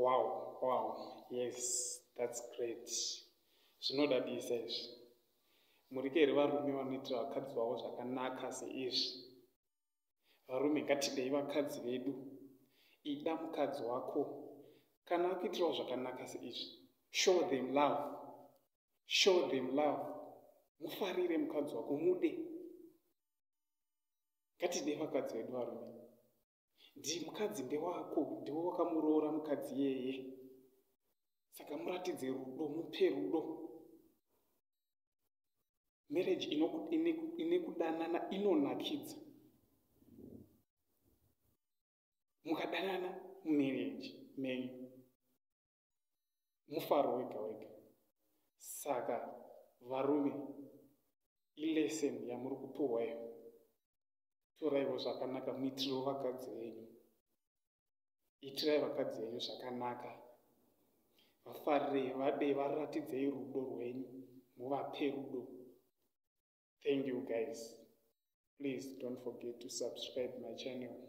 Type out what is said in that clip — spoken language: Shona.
Wow, yes, that's great. Zvinodadisa izvi. Murike here varume vanoitira vakadzi vavo zvakanaka seizvi? Varume, ngatidei vakadzi vedu. Ida mukadzi wako. Kana akuitirawo zvakanaka seizvi, show them love, show them love. Mufarire mukadzi wako, mude. Ngatidei vakadzi vedu, varume. Ndi mukadzi ndewako, ndiwe wakamuroora mukadzi iyeye, saka muratidze rudo, mupe rudo. Marriage ine kudanana inonakidza. Mukadanana mumarriage menyu, mufaro wega wega. Saka varume, ilesson yamuri kupuhwa iyo. Toraiwo zvakanaka, muitirewo vakadzi venyu. Itirai vakadzi venyu zvakanaka, vafarirei, vadei, varatidzei rudo rwenyu, muvape rudo. Thank you guys. Please don't forget to subscribe my channel.